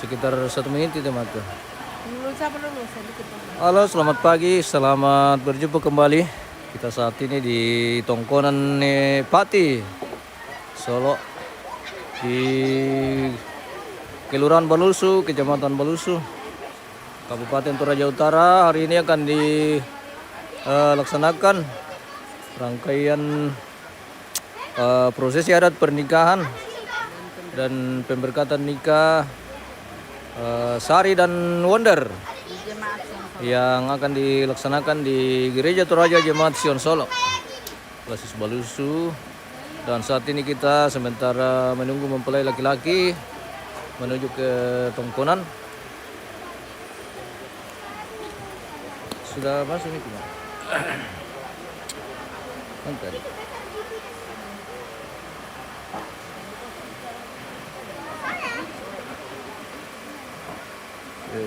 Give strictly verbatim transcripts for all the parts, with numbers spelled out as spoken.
Sekitar satu menit itu, Mata. Dulu, sabar dulu, sedikit dulu. Halo, selamat pagi, selamat berjumpa kembali. Kita saat ini di Tongkonan, eh, Pati, Solok, di Kelurahan Balusu, Kecamatan Balusu, Kabupaten Toraja Utara. Hari ini akan di, eh, laksanakan rangkaian, eh, prosesi adat pernikahan dan pemberkatan nikah, eh, Sari dan Wonder yang akan dilaksanakan di Gereja Toraja Jemaat Sion Solok, Basis Balusu. Dan saat ini kita sementara menunggu mempelai laki-laki menuju ke Tongkonan. Sudah masuk itu, Pak? Mantap. Oke.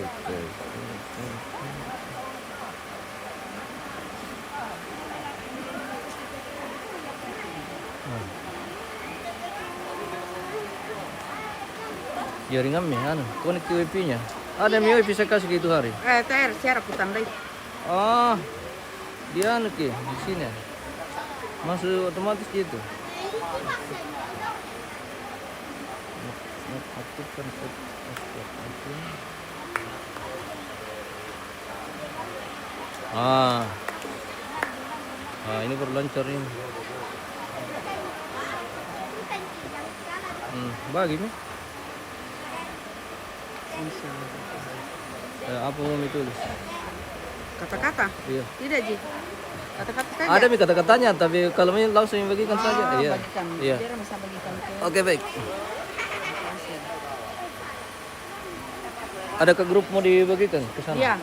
Jaringan mi, anu, konek ke wifi-nya. Ada mi wifi saya kasih ke itu hari. Eh, ter, share aku tambahin. Oh, dia anu ke, di sini. Masuk otomatis gitu. Aktifkan set-, set-, set-, set-. Ah. Ah, ini baru lancar ini. Hmm, bagi mi. Eh, apa mau mi tulis? Kata-kata? Iya. Tidak, Ji. Kata-kata saja. Ada mi kata-katanya, tapi kalau mi langsung bagikan saja. Ah, iya. Bagikan. Iya. Biar bisa bagikan ke. Oke, baik. Ada ke grup mau dibagikan ke sana? Iya.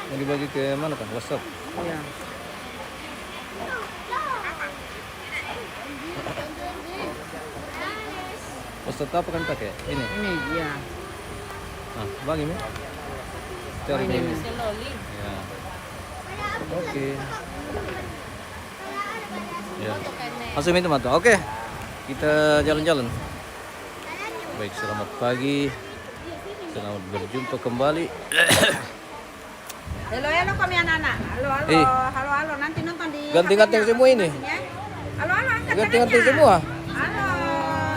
Mau dibagi ke mana, Kak? WhatsApp? Iya. WhatsApp apa kan pakai? Ini? Ini, iya. Ah, bagi mi. Cari ini. Ya. Oke. Ya. Langsung itu, Mata. Oke. Kita jalan-jalan. Baik, selamat pagi. Selamat berjumpa kembali. Halo, halo, kami anak-anak. Halo, halo, eh, halo, halo. Nanti nonton di ganti-ganti semua ini. Halo, halo, angkat tangannya. Ganti-ganti semua. Halo.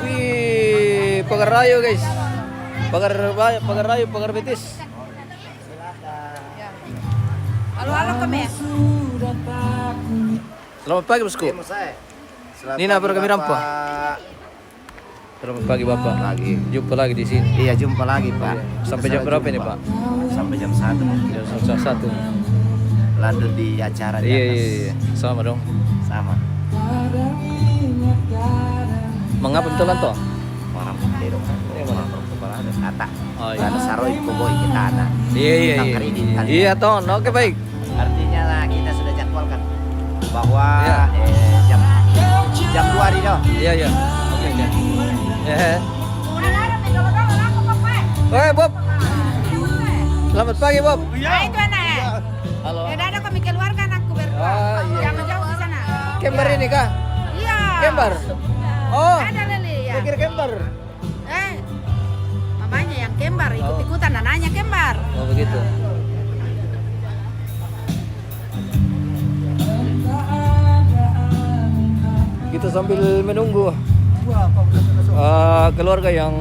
Wih, pagar rayo, guys. Pagar rayo, pagar rayo, pagar betis. Halo, halo, kami. Selamat pagi, Bosku. Iya, Mas, eh. Selamat pagi, Bapak. Nina, apa kami rampa? Selamat pagi, Bapak. Pagi. Jumpa lagi di sini. Iya, jumpa lagi, Pak. Iya. Sampai jam berapa ini, Pak? Sampai jam satu mungkin. Jam satu. Lanjut di acara di atas. Iya, iya, iya. Sama dong. Sama. Mangapa betul, Anto? Orang Putih dong. Iya, mana? Orang Putih, ada kata. Oh, iya. Ada saroi, koboi kita ada. Iya, iya, iya. Tentang kredit kan. Iya, Ton. Oke, baik. Artinya lah, kita sudah jadwalkan bahwa, iya, eh, jam, jam dua hari dong. Iya, iya. Oke, oke. Eh. Eh, Bob. Selamat pagi, Bob. Nah, itu anak, eh. Halo. Tidak ada kami keluarga anakku berdua. Ah, iya. Jangan jauh di sana. Kembar ini kah? Iya. Kembar? Oh. Ada lele, ya. Saya kira kembar. Eh, mamanya yang kembar, ikut-ikutan anaknya kembar. Oh, begitu. Kita sambil menunggu, eh, keluarga yang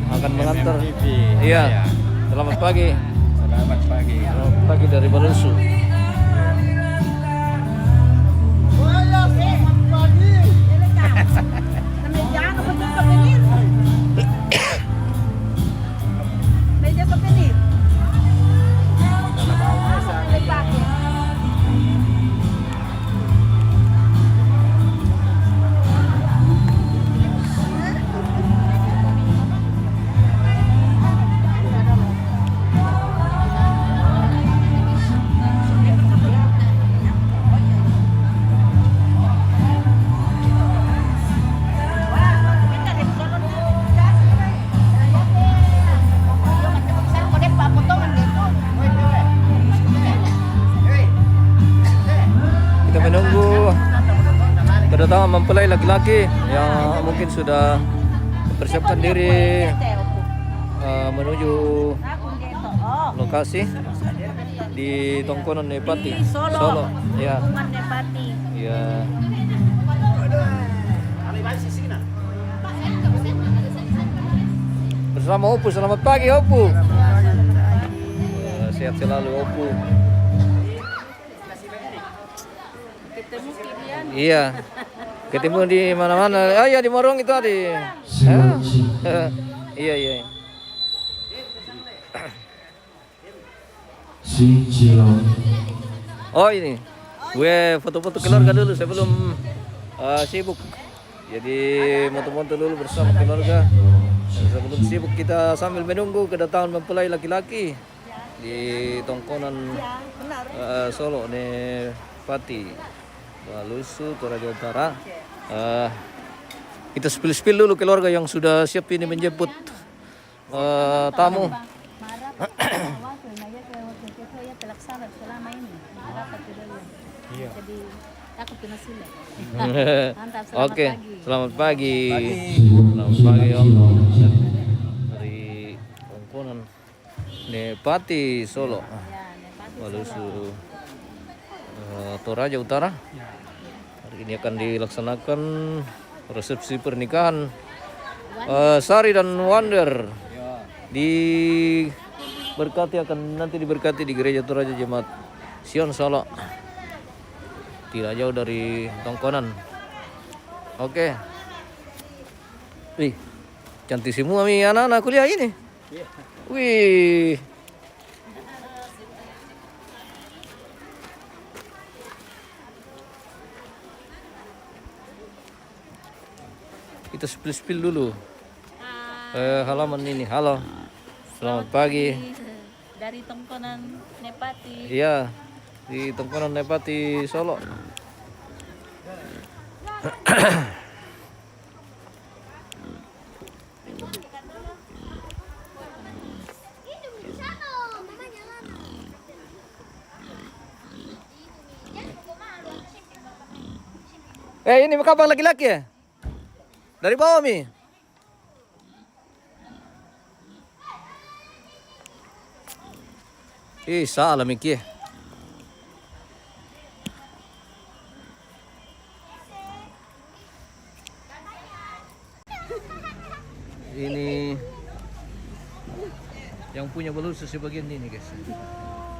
akan mengantar. M M T V. Iya. Iya. Selamat pagi. Selamat pagi. Selamat pagi dari Balusu. Pertama mempelai laki-laki yang mungkin sudah mempersiapkan diri, eh, menuju lokasi di Tongkonan Nepati, Solo. Solo. Ya. Tongkonan Nepati. Ya. Bersama Opu, selamat pagi Opu. Ya, sehat selalu Opu. Ketemu Kilian. Iya. Ketemu di mana-mana. Ah, iya, di Morong itu tadi. Hah? Iya, iya. Oh, ini. Gue foto-foto keluarga dulu sebelum, eh, sibuk. Jadi, foto-foto dulu bersama keluarga sebelum sibuk kita sambil menunggu kedatangan mempelai laki-laki di Tongkonan, eh, Solo Nepati, Walusu, Toraja Utara. Eh, kita spill-spill dulu keluarga yang sudah siap ini menjemput, eh, tamu. Marah, marah, waktu, nah, ya, kayak waktu itu ya terlaksana selama ini. Marah, tapi dulu. Iya. Jadi, aku kena sila. Mantap, selamat pagi. Oke, selamat pagi. Selamat pagi, Om. Dari Tongkonan Nepati, Solo. Ya, Nepati, Walusu, Solo. Eh, Toraja Utara. Ya. Hari ini akan dilaksanakan resepsi pernikahan, eh, Sari dan Wander. Ya. Diberkati, akan nanti diberkati di Gereja Toraja Jemaat Sion Solo. Tidak jauh dari Tongkonan. Oke. Ih, cantik semua mi anak-anak kuliah ini. Iya. Wih. Kita spill-spill dulu. Hai. Eh, halaman ini. Halo. Selamat pagi. Dari Tongkonan Nepati. Iya, di Tongkonan Nepati, Solo. Eh, ini kapal laki-laki ya? Dari bawah mi. Ih, salah mi ki. Ini yang punya belut sebagian ini, guys.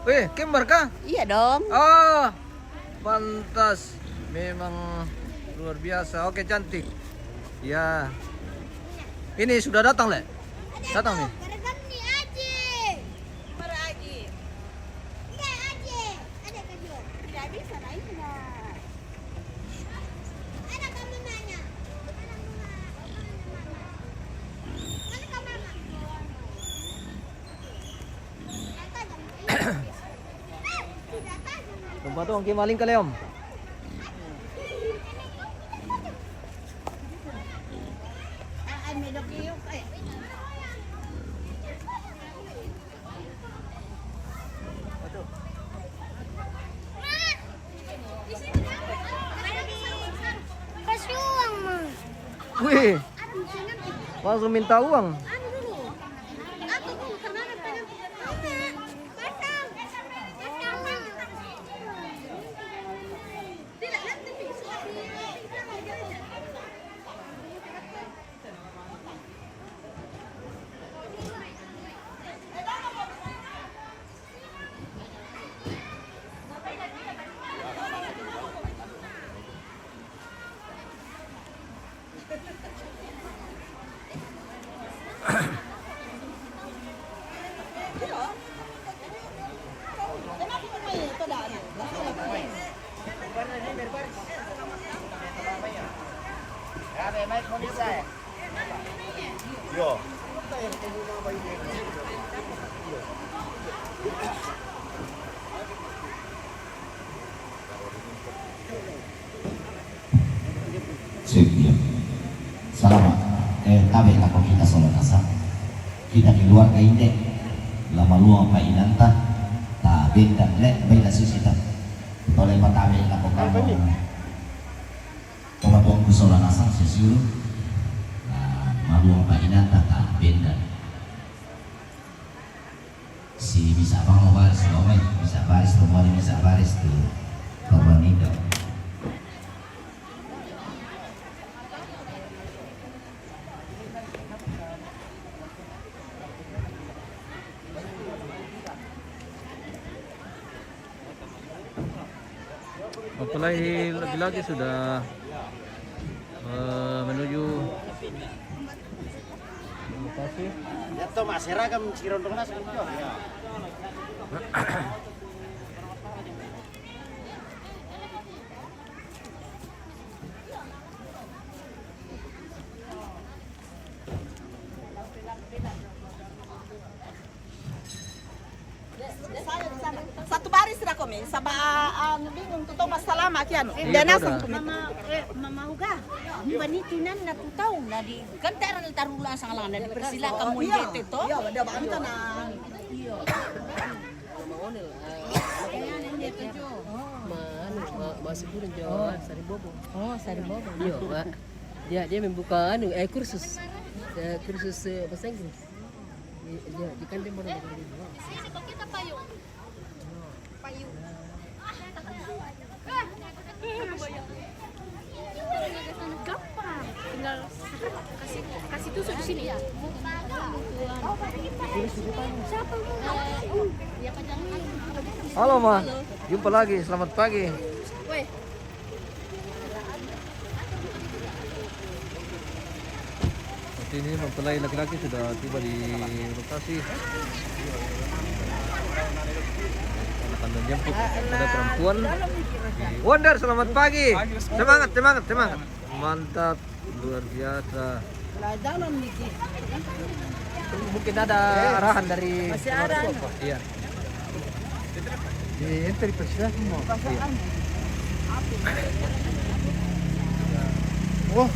Eh, kembar kah? Iya dong. Ah, pantas. Memang luar biasa. Oke, cantik. Ya. Ini sudah datang, Le? Datang nih. Tempat tu orang kemaling kali, Om. Kasih uang, Ma. Wih, langsung minta uang. Sip, iya. Salama. Eh, tabe' lako kita sola nasa. Kita keluarga inde. Lama luang pa inanta. Ta bendang le, baina sisita. Tole pa tabe' lako kamu. Pokok-pokok ku sola nasang sisiu. Nah, mabuang pagina tata benda. Si bisa abang mau baris, mau main. Bisa baris, mau main, bisa baris tu. Korban itu. Mempelai laki-laki sudah, eh, menuju lokasi. Ya, toh, Mas, seragam si Rondong Nas, kan? Satu baris dah kami, sabab, ah, anu, bingung tu, Thomas, salama kian. Iya, dia nasang tu. Mama, eh, Mama Uga, ni bani tunan na tu tahu, na di, kan terang taruh lang sangalang, na di persilakan. Oh, iya. Iya, ada bantu na. Iya. Mama Onel, ah, ma, anu, ma, ma Sibulun jo, oh, Saribobo. Oh, Saribobo. Iya, ma. Dia, dia membuka, anu, eh, kursus. Eh, kursus, eh, bahasa Inggris. Di, dia, di kan dia baru. Di sini pakai apa, payung? Payung. Gampang. Tinggal kasih, kasih tusuk di sini. Halo, Ma. Jumpa lagi. Selamat pagi. Weh. Seperti ini, mempelai laki-laki sudah tiba di lokasi. Akan menjemput pada perempuan. Wonder, selamat pagi. Semangat, semangat, semangat. Mantap, luar biasa. Mungkin ada arahan dari, masih ada. Iya. Di, ente di persidangan mo. Iya. Oh.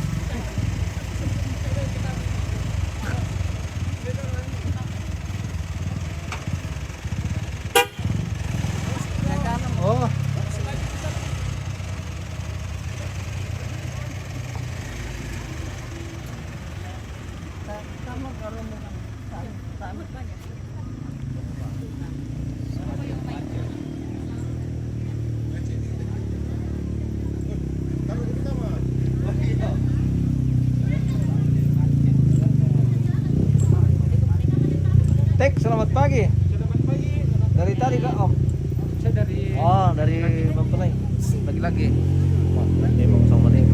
Oh. Tek, selamat pagi. Dari tadi kah, Om? Saya dari, oh, dari Mempelai. Lagi-lagi. Wah, memang sama nih.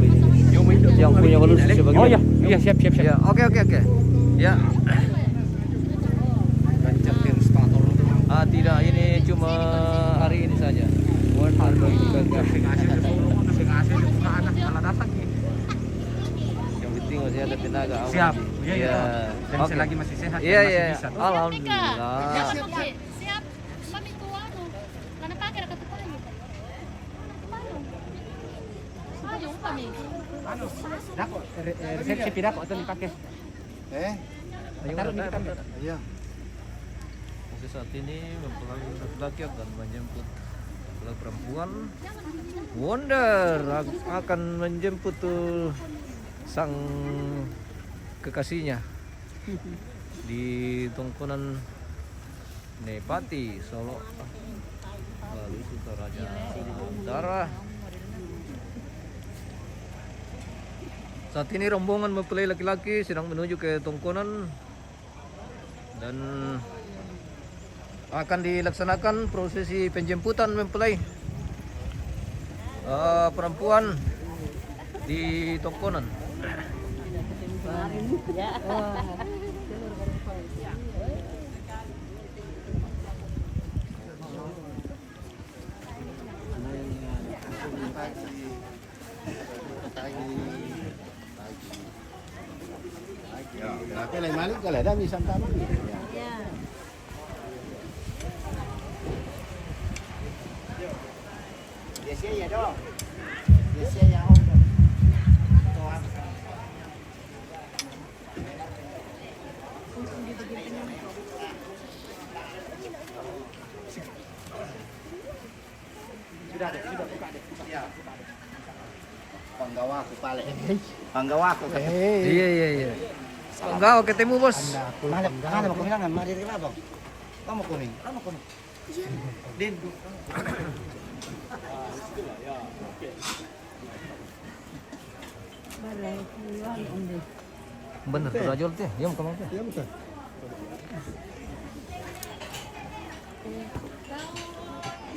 Yang punya baru sebagian. Oh iya, iya, siap, siap, siap. Ya, oke, oke, oke. Ya. Ah, tidak, ini cuma hari ini saja. Buat hari ini. Yang penting masih ada tenaga. Siap. Iya, iya. Dan selagi masih sehat, iya, dan masih bisa. Alhamdulillah. Siap, siap. Siap. Kami tuh, anu, mana pakai dekat payung? Payung kami. Anu, dako, re-, eh, resepsi pidako atau dipakai? Eh? Taruh di depan. Iya. Masih saat ini mempelai laki-laki akan menjemput mempelai perempuan. Wonder ak-, akan menjemput tuh sang kekasihnya di Tongkonan Nepati, Solok, Bali, Sukaraja Utara. Saat ini rombongan mempelai laki-laki sedang menuju ke Tongkonan dan akan dilaksanakan prosesi penjemputan mempelai, eh, perempuan di Tongkonan. Ya, tapi lain malam kalau ada misal tamu ni. Ya. Ya. Biasa ya, dong. Biasa ya, Om. Sudah deh, sudah buka deh. Buka, buka deh. Panggawaku pale. Panggawaku. Iya, iya, iya. Panggawa ketemu, Bos. Mana, mana mau kau bilang, mari ke Labang. Kamu kuning, kamu kuning. Din. Bener tuh, Rajol teh. Ya, mau kemana teh? Ya, bukan.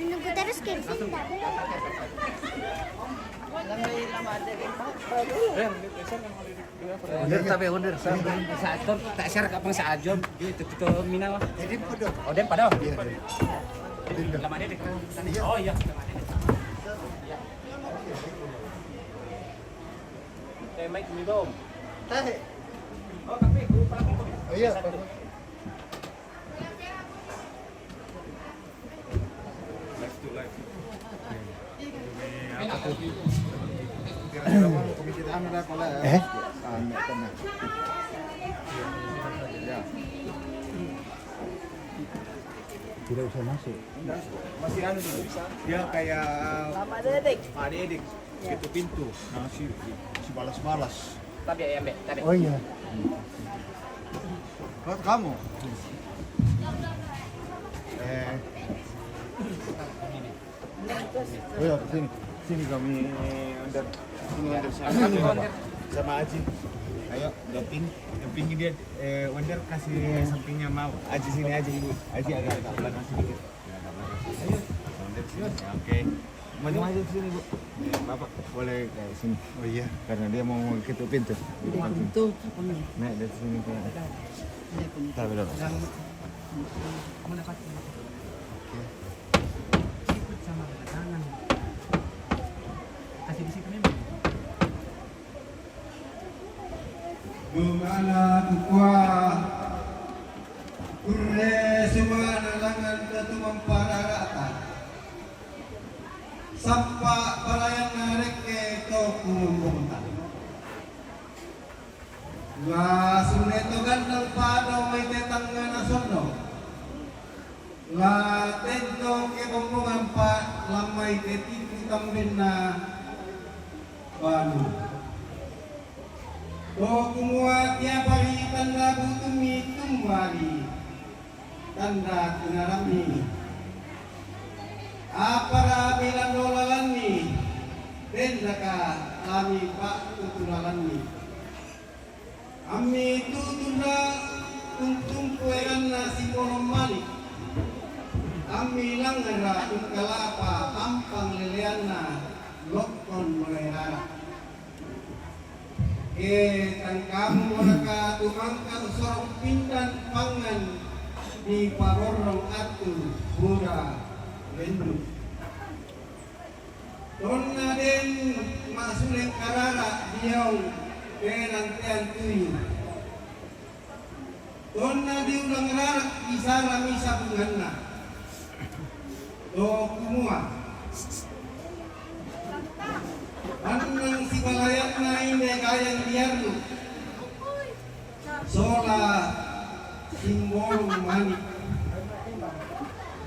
Menunggu terus, Kevin, nggak boleh. Order tapi order. Sa-, sa-, tak share kapan sa Ajon. Dia itu, itu mina lah. Jadi pada. Oh, dia pada. Iya, iya. Lama dia deh. Iya. Oh, iya. Lama dia deh. Iya. Teh, mic mi dong. Teh. Oh, tapi guru pala kok. Oh, iya. Satu. Live to live. Ini apa tuh? Kira-kira mau komisi anu dah, kalau, eh? Ah, enggak pernah. Ya. Tidak usah masuk. Masih anu dulu. Dia kayak Pak Dedek. Pak Dedek. Gitu pintu. Nah, si, si balas-balas. Tapi ya, Mbak, tadi. Oh, iya. Buat kamu. Eh. Oh ya, sini. Sini kami, eh, order. Sini order sama, sama Aji. Ayo, doping. Doping dia, eh, order kasih sampingnya mau. Aji sini, Aji, Ibu. Aji agak, agak belakang sedikit. Ayo. Oke. Maju, maju ke sini, Bu. Bapak boleh ke sini. Oh, iya. Karena dia mau ketuk pintu. Dia pintu, apa nih? Naik dari sini, Pak. Dia pintu. Tapi dulu. Yang mana, Pak? Oke. Ikut sama kita, jangan. Kasih di situ memang. Dumala kukua, kurre sumana langan datu mampararata. Sampa palayanna rekke to kumombongta. La sunne to gandeng pado mai te tangngana sonno. La tento ke bombongan pa lammai te tipu tambenna banu. To kumua tiapari tanda butummi tumbari tanda tinarammi. Apara milando lalanni, tendaka lami pakkutu lalanni. Ammi tutunra untumpu eranna sipolong malik. Ammi langngara ungkalapa ampang leleanna lokkon malerara. Ke tangkamu monaka tumangka sorong pindan pangan di pagorrong attu buda lendu. Tonna den masule karara diong penantean tuyu. Tonna diulang rara isara misa bunganna. To kumua. Annang sibalayanna inde gayang diarru. Sola simbolung mani.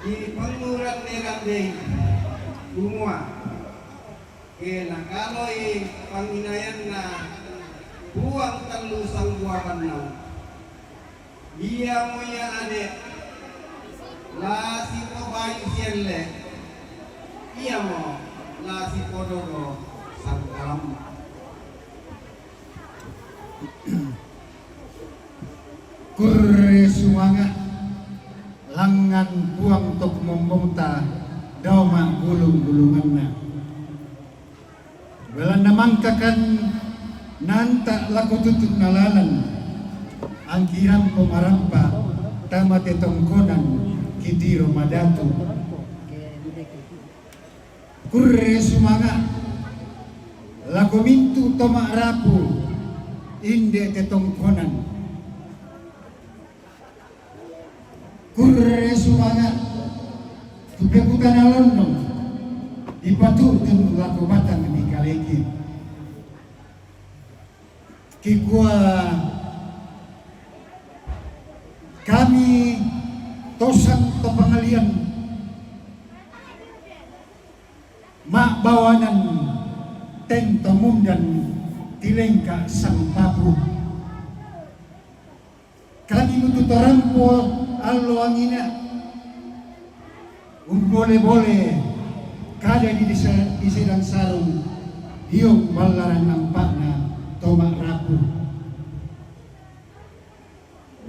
Di panguran nerandei kumua. Ke nakaloi panginayanna Puang tellu sangbuabanna. Iamo ia ade, la sipobayu sielle, iamo la sipododo sangkalamma. Kurre sumanga, langngan Puang to kumombongta, dao maggulung-gulunganna. Belanna mangkakan nanta lako tutuna lalan, angkirang pomarampa tama te tongkonan kitiro madatu. Kurre sumanga lako mintu to ma'rapu inde te tongkonan. Kurre sumanga tu pekutana lonnong dipatu'tun lako batang di kaleki. Kikua kami tosang to pangalian ma'bawanan Tento mundan tilengka sampapu. Kami mutu torampo allo angina. Umbole-bole kada di disa-, di sedang sarung, diok ballaran nampakna to ma'rapu.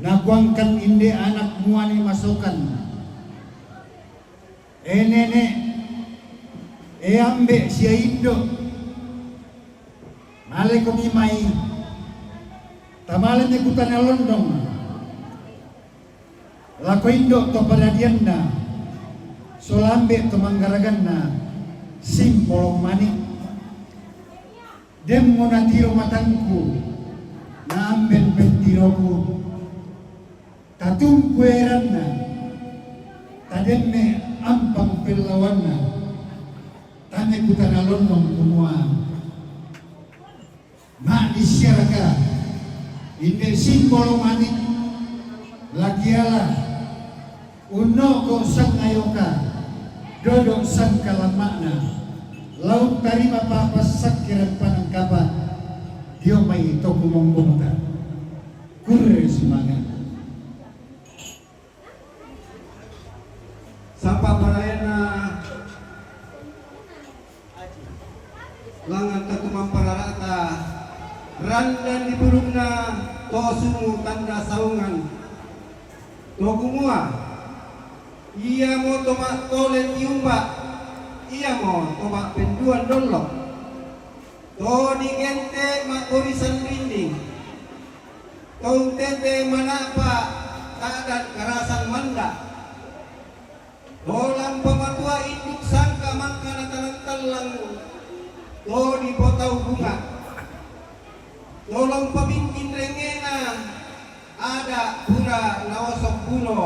Nakuangkan inde anak muane masokan. E nene', e ambe' sia indo', malekomi mai, tamalemi ku tana londong, lako indo' to padadianna, sola ambe' to manggaraganna, simbolong mani'. Demmo natiro matangku, naamben pentiroku, tatungku eranna, tademme ampang pellawanna, tame ku tana lonnong kumua, ma'dissiaraka, inde simbolong mani', lakiala, unno'ko sangayoka, dodok sangkalamma'na, la uttarimapa passakke rempanang kapa, dio mai to kumombongta. Kurre sumanga'. Sapa paraena langan tatu mamparara'ta, randan di purunna to sungu tanda saungan. To kumua, iamo to ma'tole tiumba, iamo to ma'penduan dollo. To digente' ma'borisan rinding, to untete mana'pa ta'dan karasan manda'. To la umpamatua induk sangka mangkana tallang-tallang, to dipotau bunga'. To la umpabingking rengena ada' pura naosok buno,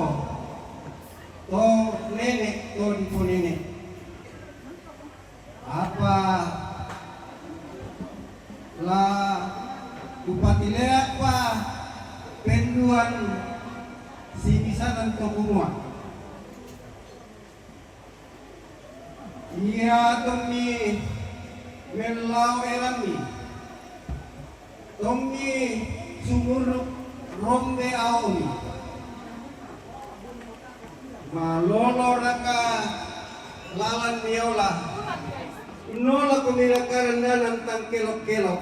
to nene' to diponene'. Apa la kupatileakpa penduan sibisanan to kumua, ia tommi mellao erammi, tommi sumurru' rombe aomi. Maloloraka lalan miola? Unnolakomiraka randanang tang kelo'-kelo'?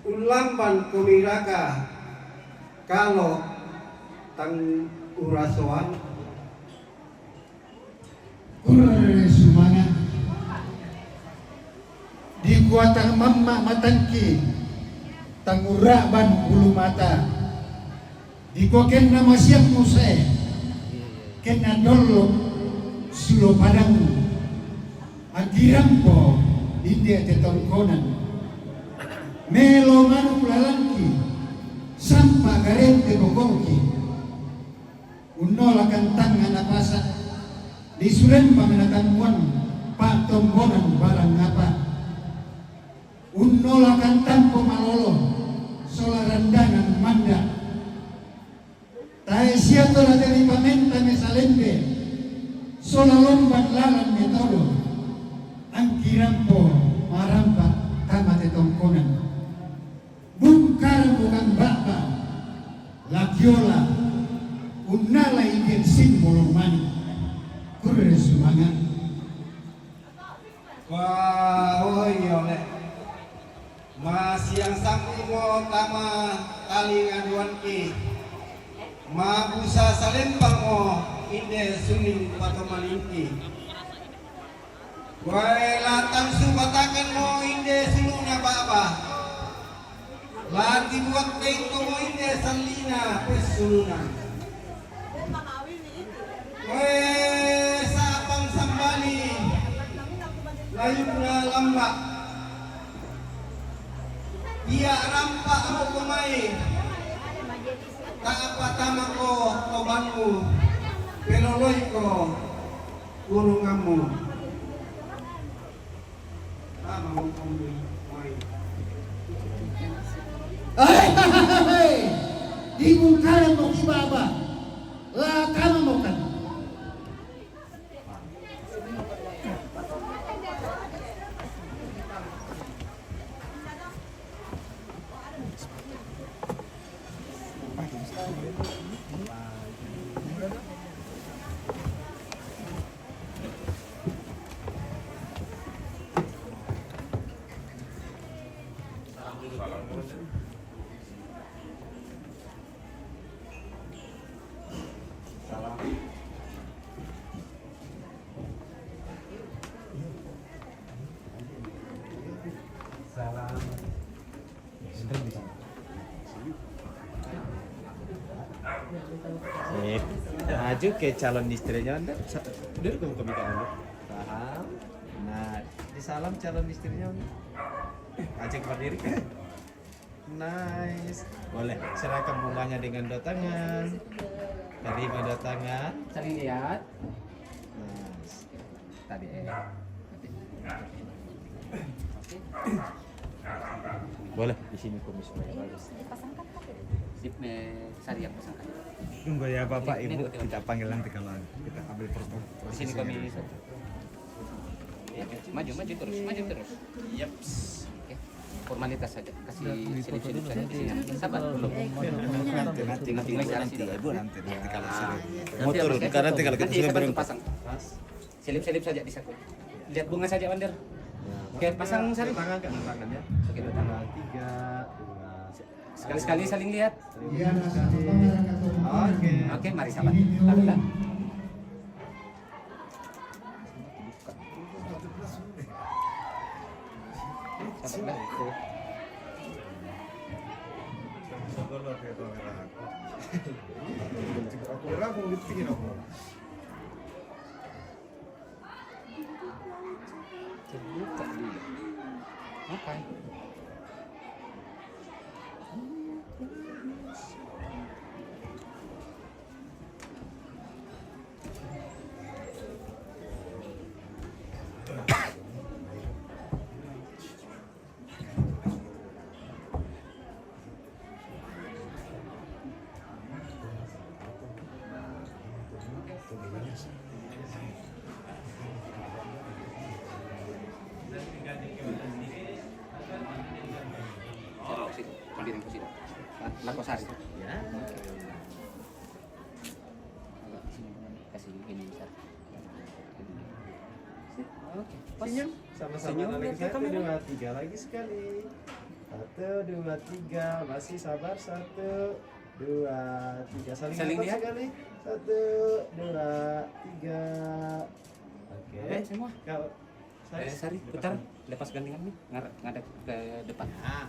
Ullambankomiraka kalo' tang urasoan? Kurre sumanga'. Dikua tang mamma' matangki, tang urra'ban bulu mata. Dikua kenna masiang musae, kenna dollo' sulo padang. Angkirampo inde te tongkonan. Melo manu' lalangki, sampa garente boko'ki. Unnolakan tangnga napasa', disulempang natammuan pa'tombonan barang apa. Unnolakan tampo malolo, sola randanang manda'. Tae sia to la teri pamenta mesalembe, sola lomban lalan metodo, angkirampo marampa' tama te tongkonan. Bungkaran bukan ba'ba, lakiola, unnalai inde simbolong mani'. Kurre sumanga'. Wah, oh iya, le. Masiang sangkumo tama talinga duanki. Mabusa salempangmo inde suning patomalingki. Wae la tangsu batakanmo inde sulu'na ba'ba. La tibuak teingkomo inde salli'na pessuluna. Wae sa'pang sambali layukna lamba'. Ia rampa'moko mai, ta'pa tamako tobanmu, peloloiko gunungammu. Tamamoko mai. Hai, hai, hai, hai. Dibungkaranmoki ba'ba, la tamamokan. Sip. Maju ke calon istrinya, Anda. Sa-, duduk dong, ke belakang, Anda. Paham? Nah, disalam calon istrinya, Anda. Ajak berdiri. Nice. Boleh, serahkan bunganya dengan dua tangan. Terima dua tangan. Saling lihat. Nice. Tadi, eh. Boleh, di sini kumis supaya bagus. Dipasangkan pakai. Sip, eh, Sari yang pasangkan. Tunggu ya, Bapak, ini, Ibu, ini, kita panggil nanti kalau kita ambil foto. Di sini prosesi kami. Dulu. Ya, maju, maju terus, maju terus. Yaps. Oke. Formalitas saja. Kasih selip-selip saja di sini. Sabar, belum. Nanti, nanti, nanti, nanti, nanti, Ibu, nanti, nanti kalau sudah. Nanti mau turun, nanti kalau kita sudah berempat. Pasang. Selip-selip saja di saku. Lihat bunga saja, Wander. Ya. Oke, pasang, Sari. Tangan, kan, tangannya. Oke, betul. Dua, tiga, dua. Sekali-sekali saling lihat. Iya, Mas. Oke. Oke, mari, sabar. Taruhlah. Sabarlah. Aku kira aku gitu, gini aku. Terbuka dia. Apa? Lako Sari. Ya. Kasih gini, Sari. Oke. Senyum. Sama-sama. Senyum, lagi ya, satu, dua, tiga, lagi sekali. Satu, dua, tiga. Masih sabar. Satu, dua, tiga. Saling lihat sekali. Satu, dua, tiga. Oke. Semua. Kalau Sari, eh, Sari, putar, lepas gandengan nih, ngar-, ngadep ke depan. Nah,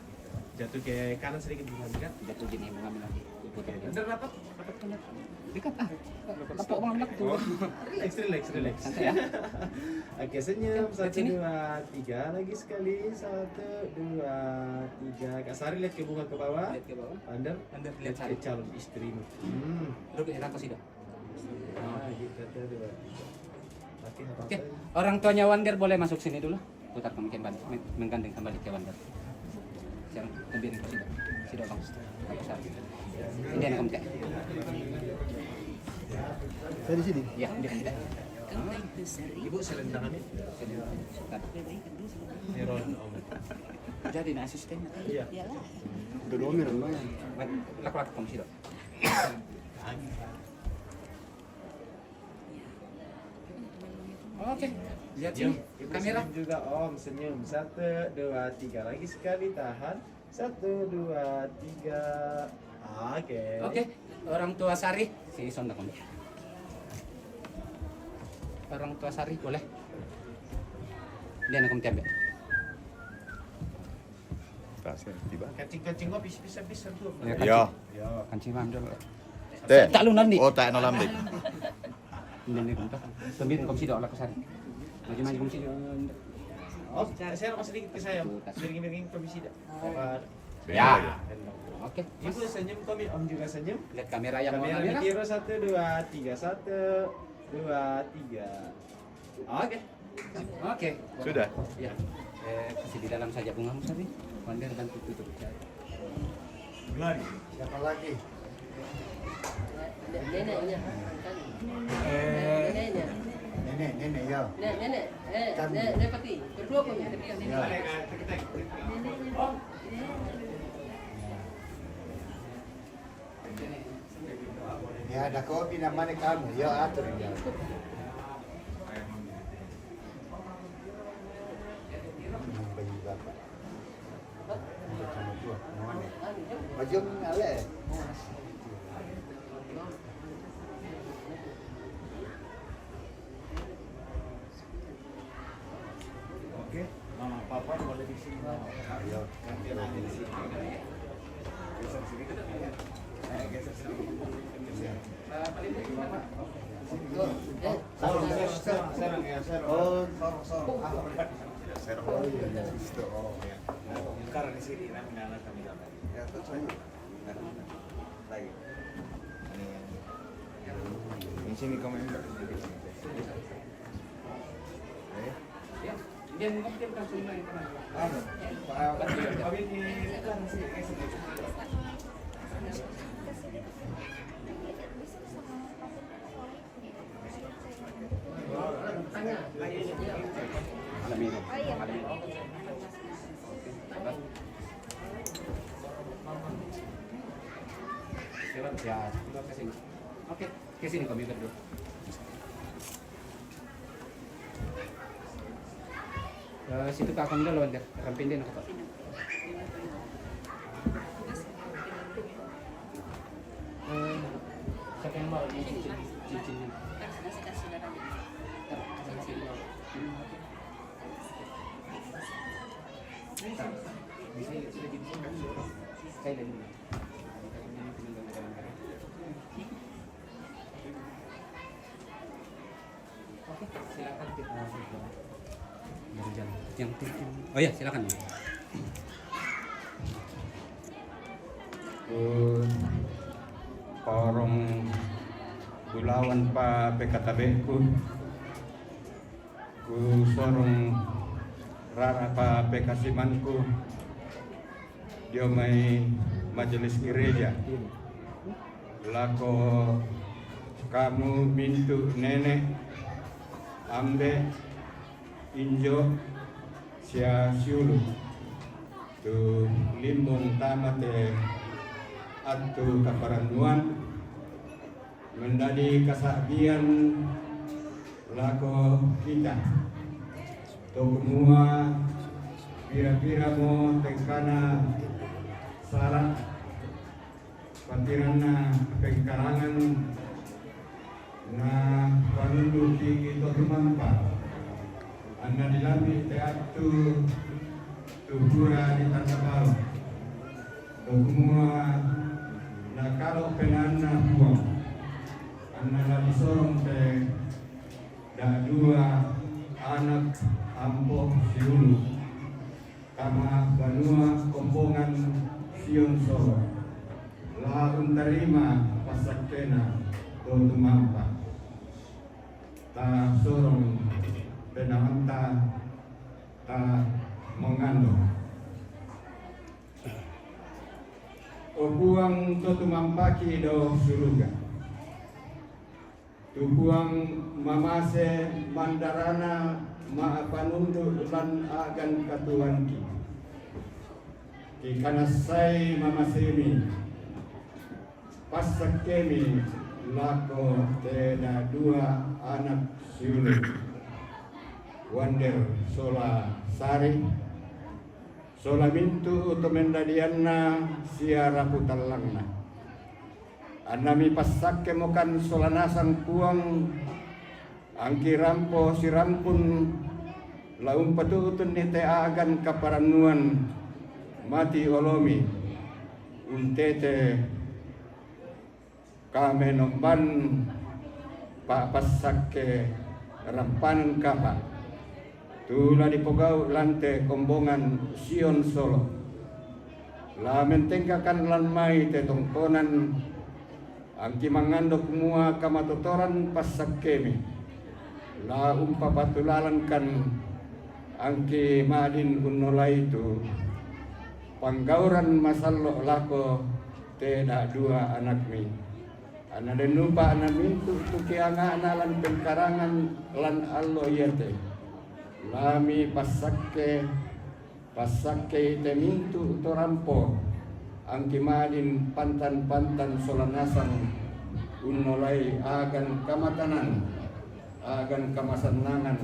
jatuh ke kanan sedikit, bukan dekat. Jatuh gini, mengambil lagi. Putar. Oke, bener, rapat, rapat, bener. Dekat, ah. Rapat. Tepuk mengambil lagi tuh. Oh. Relax, relax, relax. Santai ya. Oke, senyum. Oke, satu, sini. Dua, tiga, lagi sekali. Satu, dua, tiga. Kak Sari lihat ke bunga ke bawah. Lihat ke bawah. Wander, Wander, lihat ke calon istrimu. Hmm. Duduk di atas sini. Oke, orang tuanya Wander boleh masuk sini dulu. Putar kemungkinan balik, men-, menggandeng kembali ke Wander. Siang, kembali ke sini. Sini, Bang. Aku sari. Ini anak kemungkinan. Saya di sini? Ya, di sini. Ibu, selain tangan ini? Jadi, nah, asisten. Iya. Udah dua mil, lumayan. Lak-lak, kamu sini. Oke, lihat sini. Senyum, kamera. Senyum juga, Om, senyum. Satu, dua, tiga. Lagi sekali, tahan. Satu, dua, tiga. Oke. Oke, orang tua Sari. Sini, sontak, Om. Orang tua Sari, boleh? Dia nak kemtian, Bek. Kasih, tiba. Kancing-kancing, Om, bisa, bisa, bisa, tuh. Ya, kancing. Iya. Iya. Kancing, Bang, dulu. Teh. Tak lu nanti. Oh, tak no lambe. Ini, ini, bentar. Sambil kau sidak lah, Sari. Maju, maju, kau sidak. Oh, saya sedikit ke saya. Miring-miring, kau sidak. Ya. Oke. Ibu senyum, kami, Om juga senyum. Lihat kamera yang warna merah. Kamera kiri, satu, dua, tiga, satu, dua, tiga. Oke. Oke. Sudah? Ya. Eh, kasih di dalam saja bungamu, Sari. Wander bantu tutup. Lari. Siapa lagi? Neneknya. Eh. Neneknya. Nenek, nenek, ya. Nenek, nenek. Eh, nenek, nenek Pati. Berdua punya. Ya. Neneknya. Ya, ada kopi namanya kamu. Ya, atur ya. Baju bapak. Baju ale. Oke, mama papa boleh di sini, mama. Ayo. Gantian aja di sini. Geser sedikit. Eh, geser sedikit. Geser. Serong, serong, serong, ya, serong. Oh, serong, serong. Oh, iya, iya. Situ, oh, ya. Nah, sekarang di sini, nanti, nanti kami dapat. Ya, terus aja. Lagi. Ini yang, yang sini kau main. Eh? Oke, ke sini kami berdua. Eh, situ ka kami lawan dia, ramping dia nak apa? Eh, siapa yang mau ini cincin, cincin ini? Saya dari mana? Oke, silakan kita berjalan. Yang, yang, oh ya, silakan. Ku torong bulawan pa pekatabeku, ku sorong rara pa pekasimanku, dio mai majelis gereja. Lako kamu mintu nene, ambe, injo, sia siulu. Tu limbong tama te attu kaparannuan, menjadi kasa'bian lako kita. To kumua pira-piramo tengkana sala, patiranna pengkarangan na panunduki to tumampa, anna dilambi te attu tu pura ditanda balo. To kumua nakalo penaanna Puang, anna nadisorong te da'dua anak ampo siulu, tama banua kombongan Sion Solo, la untarima passakkena to tumampa. Tasorong penaanta, ta mangando. O Puang, to tumampaki dao suruga. Tu Puang mamase mandarana ma'panundu lan a'gan katuoangki. Kikanassai mamasemi, passakkemi lako te da'dua anak siulu, Wander sola Sari, sola mintu to mendadianna sia rapu tallangna. Anna mipassakkemokan sola nasang Puang, angki rampo sirampun la umpatu'tunni te a'gan kaparannuan mati olomi, untete kamenomban pa'passakke rampanan kapa', tu la dipogau' lan te kombongan Sion Solo. La mentengkakan lan mai te tongkonan, angki mangando kumua kamatotoran passakkemi. La umpapatulalankan angki ma'din unnolai tu panggauran masallo' lako te da'dua anakmi. Anna dennupa anna mintu' tu kianga'na lan pengkarangan lan allo iate. Lami passakke, passakkei te mintu' to rampo, angki ma'din pantan-pantan sola nasang Unnolai agan kamatanan, agan kamasannangan,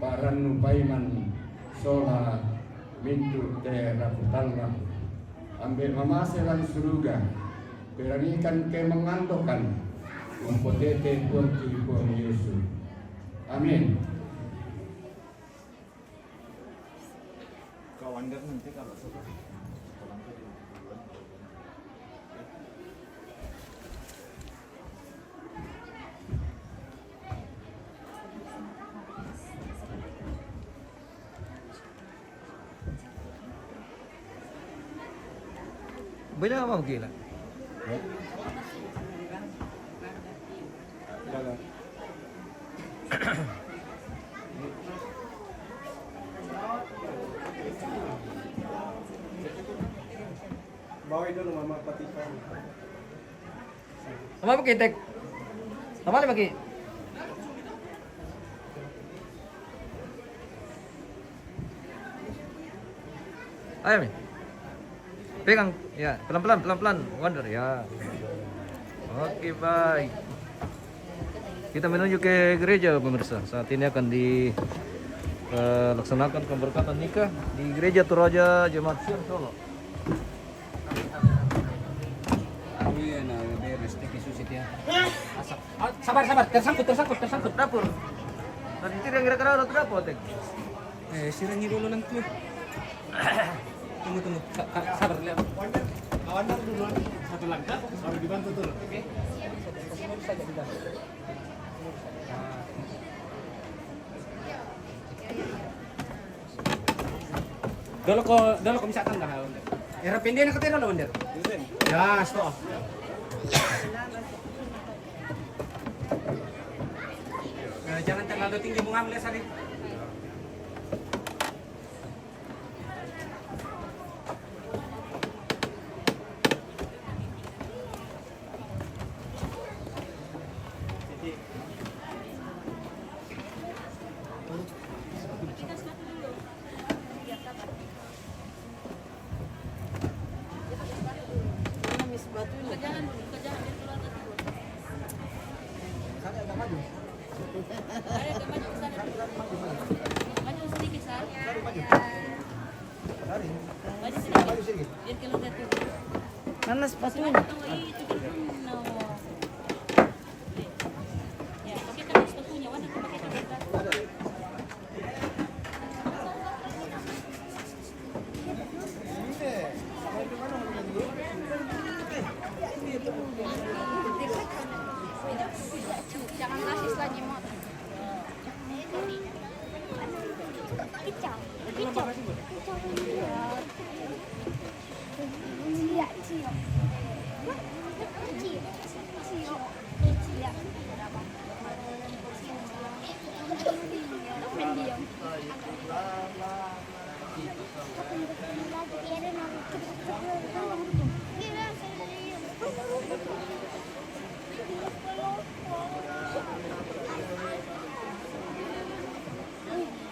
parannu paiman sola mintu' te raputallang. Ambe' mamase lan suruga, perangikan kemeng andokan, umpotete Puangki Puang Yesu. Amin. Kawander nanti kalau sudah. Bela mau gila. Bawa itu rumah mama patikan. Sama pakai tek. Sama lagi pakai. Ayo, Mi. Pegang, ya, pelan-pelan, pelan-pelan, Wonder, ya. Oke, baik. Kita menuju ke gereja, pemirsa. Saat ini akan di, eh, laksanakan pemberkatan nikah di Gereja Toraja Jemaat Sion Solo. Iya, nah, beres, thank you, Susit, ya. Masak. Ah, sabar, sabar, tersangkut, tersangkut, tersangkut. Dapur. Tadi itu yang kira-kira udah dapur, Tek. Eh, sirangi dulu nanti. Tunggu, tunggu. Sa- sa- sabar, lihat. Kawan dulu. Satu langkah, baru dibantu turun. Oke. Dolo ko, dolo ko misalkan dah. Era pendek nak kata dolo, Wonder. Ya, stop. Eh, jangan terlalu tinggi, mau ngambil, Sari. Mana sepatu?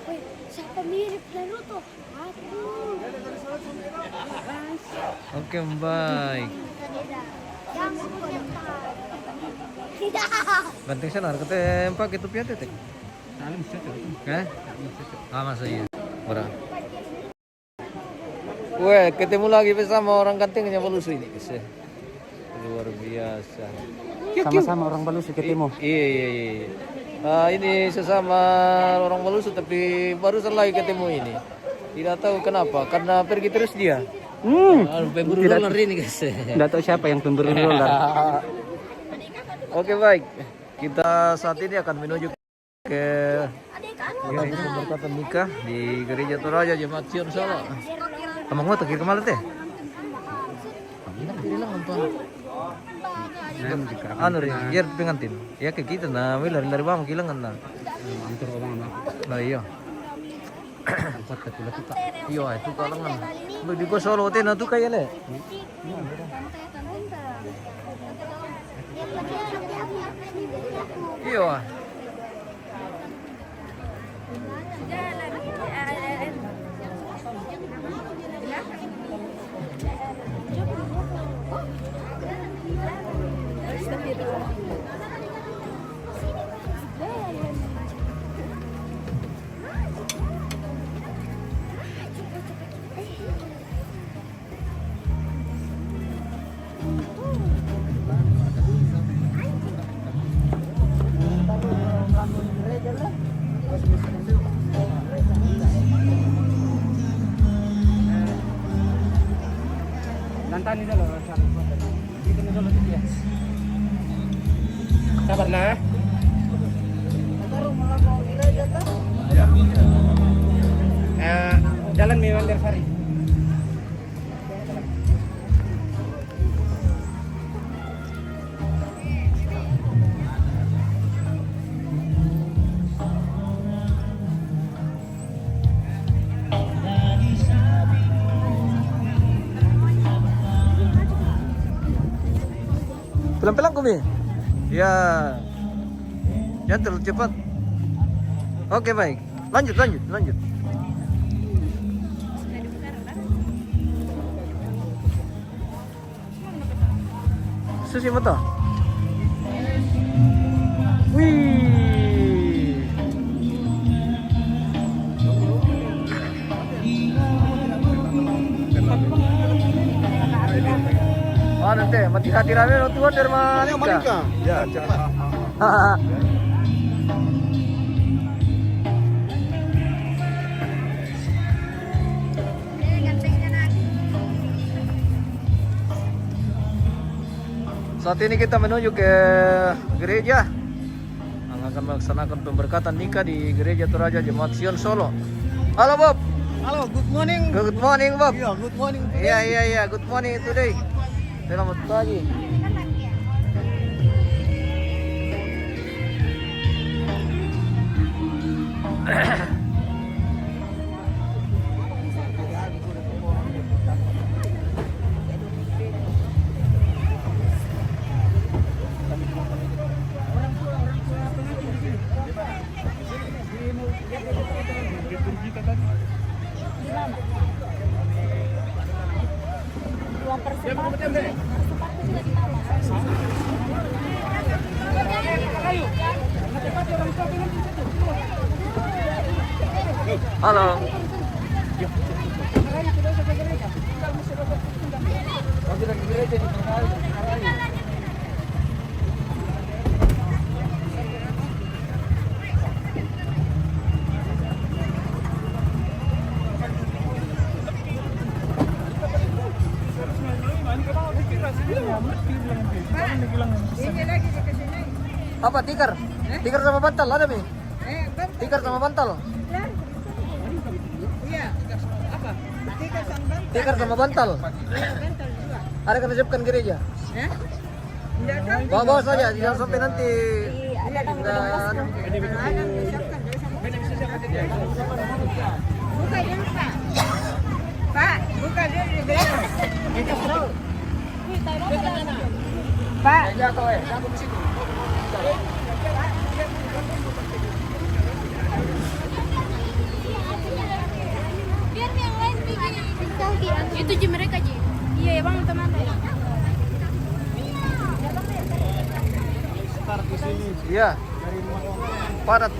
Wih, siapa mirip Naruto? Aku. Oke, bye. Yang suka. Tidak. Ganteng sana, kata empat gitu pian, Tek. Saling cocok. Hah? Ah, masa iya? Murah. Weh, ketemu lagi bersama orang gantengnya Balusu ini, guys, ya. Luar biasa. Sama-sama orang Balusu ketemu. I- iya, iya, iya, iya. Ah, ini sesama orang Balusu, tapi barusan lagi ketemu ini. Tidak tahu kenapa, karena pergi terus dia. Hmm. Ah, pemburu Tidak- roller ini, guys. Tidak tahu siapa yang pemburu roller. Oke, baik. Kita saat ini akan menuju ke pemberkatan nikah di Gereja Toraja Jemaat Sion Solo. Amang mau tegir kemana teh? Anu ri, biar pengantin. Ya ke kita na, we lari-lari bang kilangan na. Nah, iya. Iya, itu kalangan. Di gua Solo teh na tu kaya le. Iya. Lantani dulu, Roshan. Itu dulu, ya. Sabar, nah. Eh, jalan mi Wonder Sari. Pelan-pelan, Kumi. Ya. Jangan terlalu cepat. Oke, baik. Lanjut, lanjut, lanjut. Susi motor. Wih. Anu te, mati hati rame lo tuan dari mana? Malingka. Ya, cepat. Saat ini kita menuju ke gereja yang akan melaksanakan pemberkatan nikah di Gereja Toraja Jemaat Sion Solo. Halo, Bob. Halo, good morning. Good morning, Bob. Iya, good morning today. Iya, iya, iya, good morning today. Selamat pagi. Halo. Apa, tikar? Tikar sama bantal ada, Mi? Tikar sama bantal. Iya. Apa? Tikar sama bantal. Tikar sama bantal. Iya, bantal juga. Ada kena siapkan gereja. Bawa-bawa saja, jangan sampai nanti. Iya, ada kan. Buka dulu, Pak. Pak, buka dulu di gereja. Pak. Biar yang lain bikin. Itu ji mereka ji. Iya, ya, Bang, teman. Iya. Padat.